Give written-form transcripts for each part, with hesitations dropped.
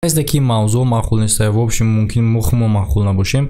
Касе ки мавзӯъ маъқул нест, в общем мумкин мо хумо маъқул набошем,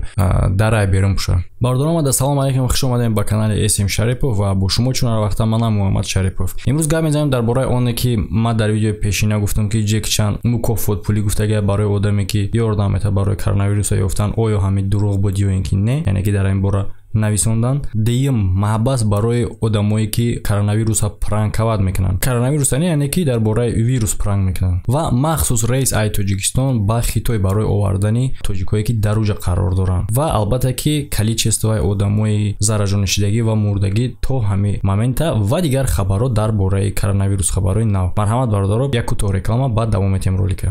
дарай берун пуша. Бародарон, ассалому алайкум, хуш омадем ба канали SM Шарипов ва бо шумо чун ҳар вақта манам Муҳаммад Шарипов. Имрӯз гап мезанем дар бораи оне ки ман дар видеои пешина гуфтам ки Ҷеки Чан мукофот пулӣ гуфтагия барои одаме ки ёрдам метавад барои коронавируса ёфтан, оё ҳамин дурӯғ буд ё ин ки не, яъне ки дар ин бора нависондан. Дуюм, маҳбас барои одамое ки коронавируса пранковат мекунанд. Коронавируса не, яъне ки дар бораи вирус пранк мекунанд. Ва махсус рейс ай Тоҷикистон ба Хитой барои овардани тоҷикое ки дар уҷа қарор доранд. Ва албатта ки количествои одамои заражонишидагӣ ва мурдагӣ то ҳамин момента ва дигар хабарҳо дар бораи коронавирус, хабарҳои нав. Марҳамат бародаро, як кӯтоҳ реклама, баъд давом метиҳем ролика.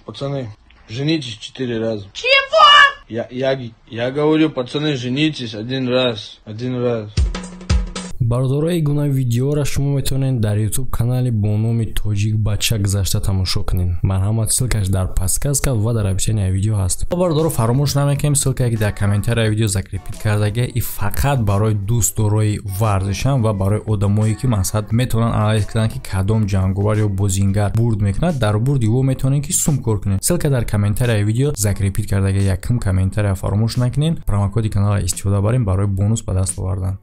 Пацаны, женитесь 4 раза. Чего? Я говорю, пацаны, женитесь 1 раз. 1 раз. Бародарои гуна видеоро шумо метавонед дар YouTube канали бо номи Тоҷик Бача гузашта тамошо кунед. Марҳамат, ссылкаш дар подсказка ва дар описании видео ҳаст. Бародаро, фаромӯш намекунем, ссылкае ки дар комментарияи видео закрепит кардагия и фақат барои дӯстдорои варзишам ва барои одамое ки мақсад метавонанд анализ кунанд ки кадом ҷанговар ё бозингар бурд мекунад, дар бурди ӯ метавонед ки сум кор кунед. Ссылка дар комментарияи видео закрепит кардагия, якум комментария фаромӯш накунед. Промокоди каналро истифода барем барои бонус ба даст овардан.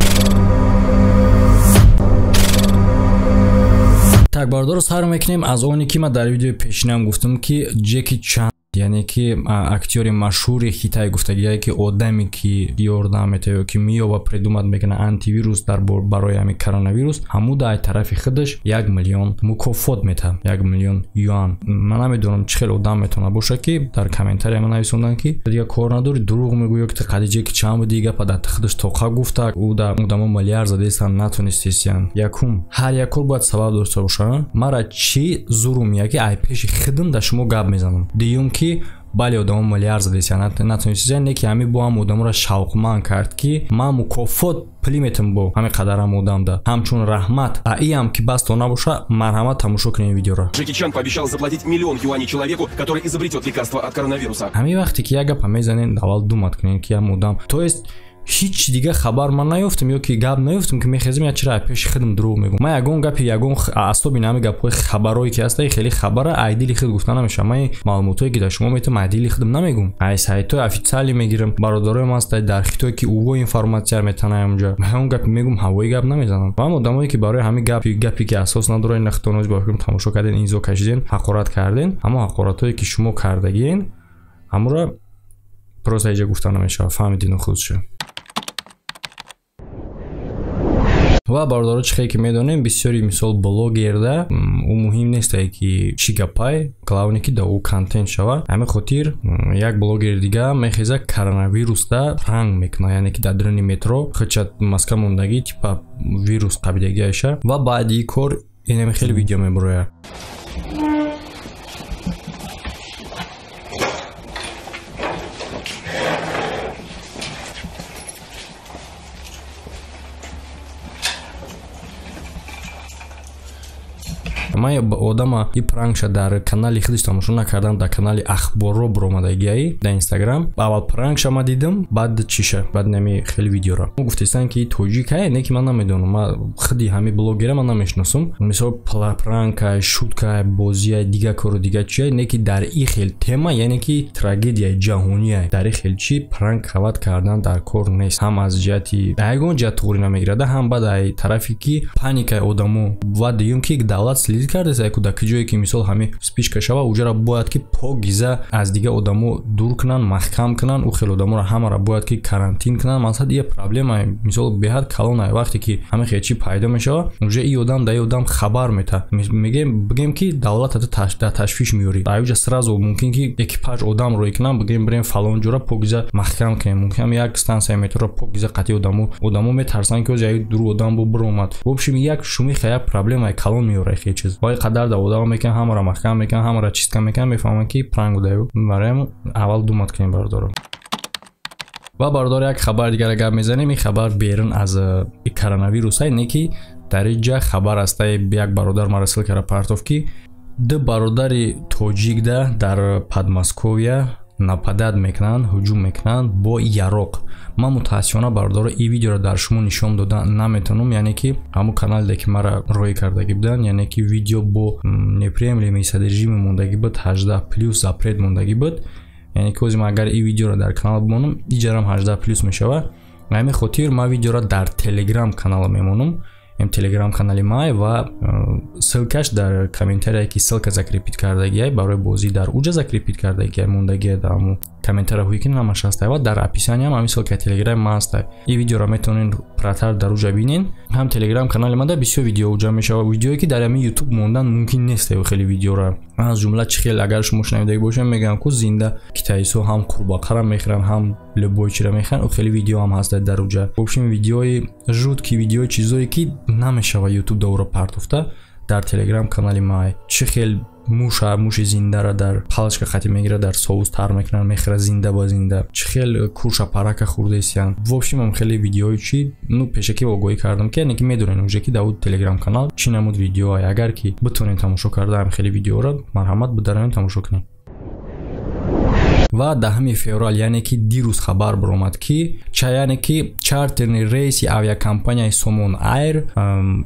Так, бародаро, сар мекунем аз оне ки ман дар видеои пешинам гуфтам ки Ҷеки Чан, яъне ки актёри машҳури Хитай гуфтагие ки одаме ки ёрдам метавад ё ки меёба придумат мекунад антивирус дар барои ҳамин коронавирус, ҳамуда ай тарафи худаш 1 миллион мукофот метавад, 1 миллион юан. Ман намедонам чӣ хел одам метавонад бошад ки дар комментария ман нависонданд ки дигар кор надори, дурӯғ мегӯӣ, ё ки қади Ҷеки Чан буди, гапа дар худаш тоқа гуфта, ӯ дар одамо миллиард задестан натонистесиян. Якум, ҳар як кор бояд сабаб дошта бошад. Мара чӣ зурум яки ай пеши худам дар шумо гап мезанам. Дуюм ки бале одамо миллиард задесиян натонистесиян, не ки ҳамин бо ҳам одаморо шавқманд кард ки ман мукофот пулӣ метавам бо ҳамин қадарам одамда ҳамчун раҳмат. А иам ки басто набоша, марҳамат тамошо кунем видеоро. Джеки Чан пообещал заплатить 1 000 000 юаней человеку, который изобретет лекарство от коронавируса. Ҳамин вақте ки як гапа мезанем, аввал думат кунем ки ҳам одам, то есть ҳеҷ дига хабар ман наёфтам ё ки гап наёфтам ки мехезам я чира пеши худам дурӯғ мегӯм. Ман ягон гапи ягон асоби нами гапҳои хабарое ки ҳаста, хеле хабара ай дили худ гуфта намешавад. Ман маълумотое ки дар шумо метавам ай дили худам намегӯм, ай сайтҳои официалӣ мегирам. Бародарои ман ҳастанд дар Хитой ки ӯво информатсия метанаям унҷа, ман ҳамон гапи мегӯм, ҳавои гап намезанам. Ва ҳам одамое ки барои ҳамин гапи ки асос надорад, ин худтон ба фикрам тамошо карден, инзо кашиден, ҳақорат карден, ҳамон ҳақоратое ки шумо кардагиен, ҳамонро просто иҷа гуфта намешавад. Фаҳмидин худша. Ва бародаро, чӣ хеле ки медонем, бисёри мисол блогерда ӯ муҳим нестае ки чӣ гапай, главне ки да ӯ контент шава. Ҳамин хотир як блогери дига мехеза коронавирусда пранк мекунад, яъне ки дар даруни метро худша маска мондагӣ, типа вирус қабидагиаша, ва баъди кор инаме хеле видео мебурояд. Ман одама и пранкша дар канали худаш тамошо накардам, дар канали Ахборро буромадагиаи дар Инстаграм. Аввал пранкша ма дидам, баъд чиша, баъд нами хеле видеоро. Мо гуфтестанд ки тоҷикае, не ки ман намедонам, ман худи ҳами блогера ман намешиносам. Мисол пранка, шутка, бозия, дига кору дига чия, не ки дар и хел тема, яъне ки трагедияи ҷаҳония, дар и хел чи пранк хават кардан дар кор нест. Ҳам аз ҷиҳати ягон ҷиҳат туғрӣ намегирад, ҳам баъд ай тарафе ки паникаи одамо, ва дуюм ки давлат следит кардеса, ку дар ҷое ки мисол ҳамин вспышка шава, уҷаро бояд ки покиза аз дига одамо дур кунанд, маҳкам кунанд, ӯ хел одаморо ҳамаро бояд ки карантин кунанд. Мақсад ия проблема мисол беҳад калона. Вақте ки ҳамин хел чи пайдо мешава, уже и одам да и одам хабар мета. Мегем, бигем ки давлат дар ташвиш меёрӣ. Дар уҷа сразу мумкин ки экипаж одам рӯй кунанд, бигем бирем фалон ҷора покиза маҳкам кунем. Мумкин як стансияи метроро покиза қатъи одамо метарсанд ки оз як дуру одам бо биромад. В общем, як шумиха, як проблемаи калон меёрад хел чиз. Вай қадар да одама мекунанд, ҳамаро маҳкам мекунанд, ҳамаро чистка мекунанд, мефаҳманд ки пранк будаю. Барои аввал думат кунем бародаро. Ва бародаро, як хабар дигара гап мезанем. Ин хабар берун аз коронавирус не ки дар ин ҷа хабар аст. Як бародар маро ссылкара партофт ки ду бародари тоҷикда дар Подмосковья Нападать мекунанд, ҳуҷум мекунанд бо яроқ. Ман мутаассифона, бародаро, ин видеоро дар шумо нишон дода наметавонам, яъне ки ҳамун канале, ки мара роҳӣ кардагӣ буданд, яъне ки видео бо неприемлемый содержимое мондагӣ буд, 18+ запрет мондагӣ буд. Яъне ки ҳозир ман агар ин видеоро дар канал бимонам, иҷарам 18+ мешавад. Ҳамин хотир ман видеоро дар телеграм канал мемонам. Телеграм канали май ва ссылка ш дар комментария, ки ссылка закрепить кардагиай барои бозӣ, дар уҷа закрепить кардагиай, мондагиай дар ҳамун комментарияҳое, ки намаш ҳастай, ва дар описание ам ҳамин ссылка телеграм ман ҳастай. Ин видеоро метавонед пратар дар уҷа бинен. Ҳам телеграм канали ман да бисёр видео уҷа мешавад, видеое, ки дар ҳамин ютуб мондан мумкин нест. Хеле видеора, аз ҷумла чӣ хел, агар шумо шунавидаги бошед, мегӯям, ку зинда китайсо ҳам қурбақара мехӯранд, ҳам любой чиро мехӯранд. Хеле видео ҳам ҳастад дар уҷа. В общем, видеои жуткий, видеои чизое, ки намешава ютуб да ӯро партофта, дар телеграм канали май. Чӣ хел муша, муши зиндара дар палочка хати мегирад, дар соус тар мекунад, мехӯрад зинда ба зинда. Чӣ хел курша парака хӯрдаисиянд. В общем, ам хеле видеои чи, ну, пешакӣ огоҳӣ кардам, ки яъне ки медонед уже, ки дар телеграм канал чӣ намуд видеоай. Агар ки битонед тамошо карда ам хеле видеоро, марҳамат, бидароем, тамошо кунед. Ва 10 феврал, яъне ки дирӯз, хабар баромад, ки яъне ки чартерный рейси авиакомпанияи Сомон Айр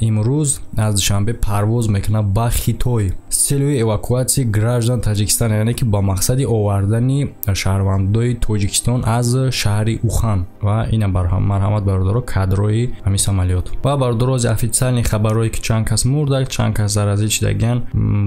имрӯз аз Душанбе парвоз мекунад ба Хитой с целью эвакуации граждан Таджикистана, яъне ки ба мақсади овардани шаҳрвандои Тоҷикистон аз шаҳри Ухан. Ва ина марҳамат, бародаро, кадрои ҳамин самолёт. Ва, бародаро, аз официальный хабарҳое, ки чанд кас мурда, чанд кас заразӣ шидагиян,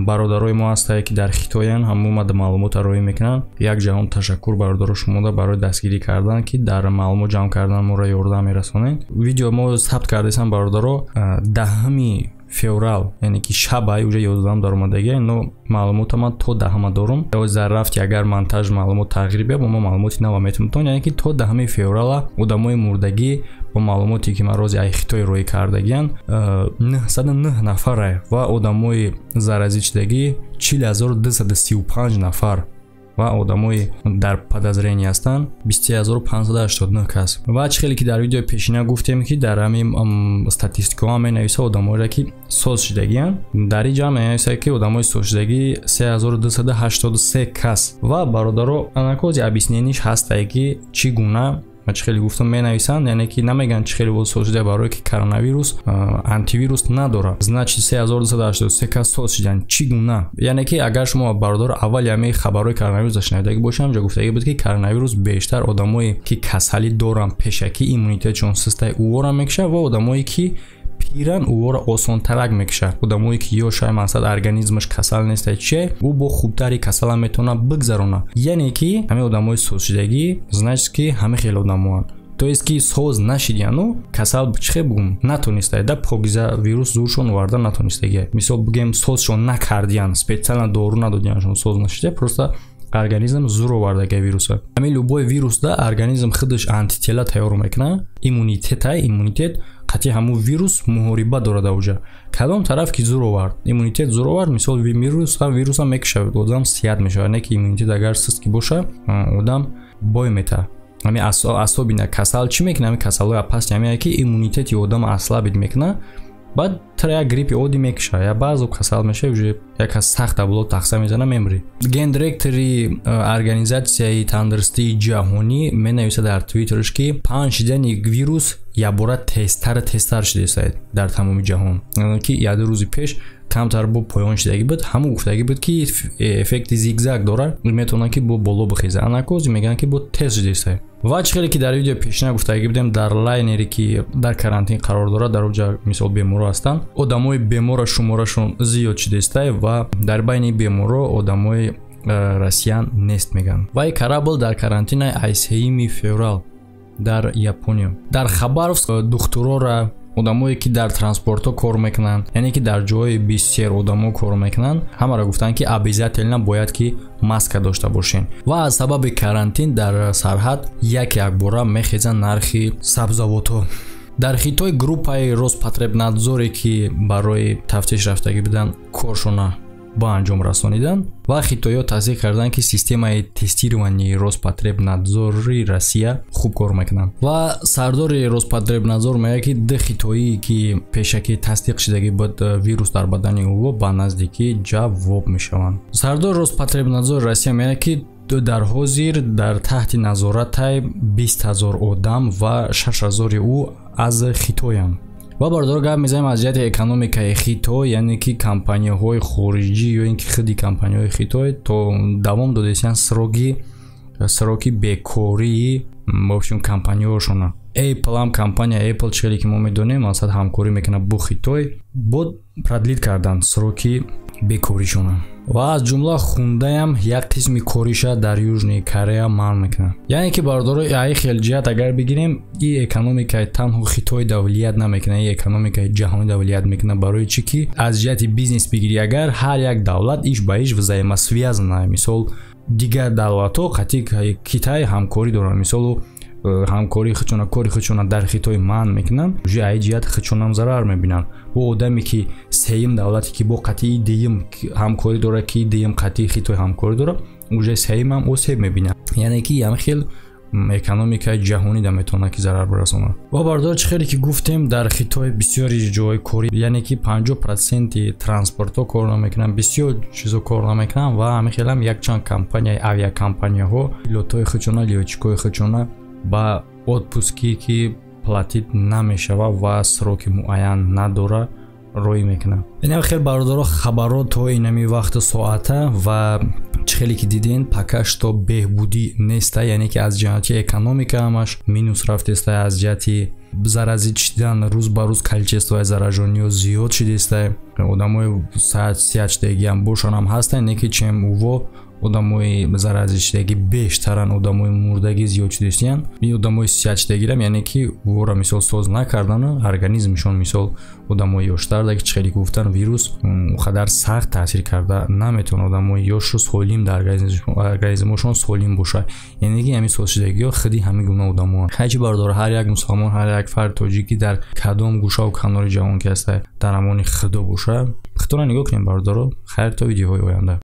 бародарои мо ҳастае, ки дар Хитоян, ҳамомада маълумота роҳӣ мекунанд. Як ҷаҳон ташаккур, бародаро, шумода барои дастгирӣ кардан, ки дар маълумот ҷамъ кардан моро ёрдам мерасонед. Видео мо сабт кардесам, бародаро, 10 феврал, яъне ки шабай, уже 11-ам даромадагия, но маълумота ман то 10-ама дорум. Дар рафти агар монтаж маълумот тағйир биёб, мо маълумоти нава метавонем. Яъне ки то 10 феврала одамои мурдагӣ, бо маълумоте, ки ман рози ай Хитой роҳӣ кардагиян, 909 нафара ва одамои заразӣ 40 235 нафар ва одамои дар подозрение ҳастанд 20589 кас. Ва чӣ хеле ки дар видеои пешина гуфтем, ки дар ҳамин статистикаҳо менависа одамоеро, ки соз шудагиянд, дар ин ҷа менависа, ки одамои созшудагӣ 3283 кас. Ва, бародаро, анакози объяснение ш ҳастае, ки чӣ гуна, чӣ хеле гуфтам, менависанд, яъне ки намегӯянд чӣ хеле соз шуда, барое ки коронавирус антивирус надорад. Значит, 3283 кас соз шуданд чӣ гуна? Яъне ки агар шумо, бародаро, аввали ҳамаи хабарҳои коронавирус шунавидаги бошед, ҳамҷо гуфтагӣ буд, ки коронавирус бештар одамое, ки касалӣ доранд пешакӣ, иммунитетшон систаи, ӯвора мекушад ва одамое, ки пиран, ӯвора осонтарак мекушад. Одамое, ки ёшай, мақсад, организмаш касал нестай, чие, ӯ бо хубтари касала метавонад бигзаронад. Яъне ки ҳамин одамои созшудагӣ, значит, ки ҳама хеле одамоанд, то есть ки соз нашидияну касал, чӣ хел бугум, натонистая да покиза вирус зуршон оварда натонистагия. Мисол бугем, созшон накардиян, специально дору надодияншон, соз нашидия, просто организм зур овардага вируса. Ҳамин любой вирус да организм худаш антитела тайёр мекунад, иммунитета, иммунитет қатъи ҳамун вирус муҳориба дорад. Ауҷа кадом тараф ки зур овард, иммунитет зур овард, мисол, вирусам мекушад, одам сиҳат мешавад. Не ки иммунитет агар суст ки боша, одам бой метавад. Ҳамин особенно касал чӣ мекунад? Ҳамин касалҳои опасный ҳамине, ки иммунитети одам ослабить мекунад, баъд тара як гриппи оддӣ мекуша, я баъзо касал мешава, уже як кас сахт абло тахса мезана, мемрӣ. Гендиректори Организатсияи тандурустии ҷаҳонӣ менависад дар твиттерш, ки паҳн шидани вирус якбора тезтар тезтар шудааст дар тамоми ҷаҳон, ки як рӯзи пеш камтар бо поён шидагӣ буд. Ҳамон гуфтагӣ буд, ки эффекти зигзаг дорад, метавонад, ки бо боло бихезад. Анакози мегӯянд, ки бо тез шудааст. Ва чӣ хеле ки дар видеои пешина гуфтагӣ будем, дар лайнере, ки дар карантин қарор дорад, дар оҷа мисол беморо ҳастанд, одамои бемора шуморашон зиёд шудааста ва дар байни беморо одамои россиян нест, мегӯянд. Ва корабль дар карантинаи ай 3 феврал дар Япония. Дар Хабаровск духтурора, одамое, ки дар транспортҳо кор мекунанд, яъне ки дар ҷои бисёр одамо кор мекунанд, ҳамаро гуфтанд, ки обязательно бояд ки маска дошта бошем. Ва аз сабаби карантин дар сарҳад як якбора мехезанд нархи сабзавотҳо. Дар Хитой группаи Роспотребнадзоре, ки барои тафтиш рафтагӣ буданд, коршона ба анҷом расониданд ва хитоиҳо тасдиқ карданд, ки системаи тестировании Роспотребнадзори Россия хуб кор мекунанд. Ва сардори Роспотребнадзор мегӯяд, ки ду хитоие, ки пешакӣ тасдиқ шудагӣ буд вирус дар бадани ӯ, ба наздикӣ ҷавоб мешаванд. Сардори Роспотребнадзори Россия мегӯяд, ки Дар ҳозир дар таҳти назоратай 20 000 одам ва 6000-и ӯ аз Хитоянд. Ва, бародаро, гап мезанем аз ҷиҳати экономикаи Хитой, яъне ки компанияҳои хориҷӣ ё ин ки худи компанияҳои Хитой то давом додесиян сроки бекории, в общем, компанияҳошона. Apple ҳам, компания Apple, чӣ хеле ки мо медонем, масалан, ҳамкорӣ мекунад бо Хитой, бо продлить кардан сроки бекоришона. Ва аз ҷумла Хундаям як қисми кориша дар Южный Корея манъ мекунад. Яъне ки, бародаро, аи хел ҷиҳат агар бигирем, и экономикаи танҳо Хитой да влиять намекунад, и экономикаи ҷаҳонӣ да влиять мекунад. Барои чӣ ки аз ҷиҳати бизнес бигирӣ агар, ҳар як давлат иш ба иш взаимосвязана. Мисол, дигар давлатҳо қатъи Китай ҳамкорӣ доранд. Мисолу, ҳамкории худшона, кори худшона дар Хитой манъ мекунанд, уже аи ҷиҳат худшонам зарар мебинанд. Бо одаме ки сеюм давлате ки бо қатъии дуюм ҳамкорӣ дорад, ки дуюм қатъии Хитой ҳамкорӣ дорад, уже сеюмам осеб мебинад. Яъне ки ям хел экономикаи ҷаҳонӣ да метавонад ки зарар бирасонад. Ва, бардор, чӣ хеле ки гуфтем, дар Хитой бисёри ҷоҳои корӣ, яъне ки 50%-и транспортҳо кор намекунанд, бисёр чизо кор намекунанд. Ва ҳамин хелам якчанд компанияи авиакомпанияҳо пилотҳои худшона, лётчикҳои худшона ба отпуски, ки платить намешавад ва сроки муайян надора, роӣ мекунад. Инам хел, бародаро, хабарро то инами вақту соата. Ва чӣ хеле ки диден, пока что беҳбудӣ неста, яъне ки аз ҷиҳати экономика ҳамаш минус рафтеста, аз ҷиҳати заразить шидан рӯз ба рӯз количествои заражённыйҳо зиёд шидеста. Одамои сиҳатшидагиам бошанам ҳастанд, не ки чем уво одамои заразишидагӣ бештаранд, одамои мурдагӣ зиёд шудастиянд. Ин одамои сиҳатшидагирам, яъне ки вора мисол соз накардану организмшон, мисол, одамои ёштар ки, чӣ хеле гуфтан, вирус он қадар сахт таъсир карда наметавонад одамои ёшу солим дар организмошон солим бошад. Яъне ки ҳамин созшидагиҳо худи ҳамин гуна одамоанд. Хайчи, бародаро, ҳар як мусалмон, ҳар як фард тоҷикӣ дар кадом гӯшаву канори ҷаҳон ки ҳаста, дар амони Худо боша. Худтонро нигоҳ кунем, бародаро. Хайр, то видеоҳои оянда.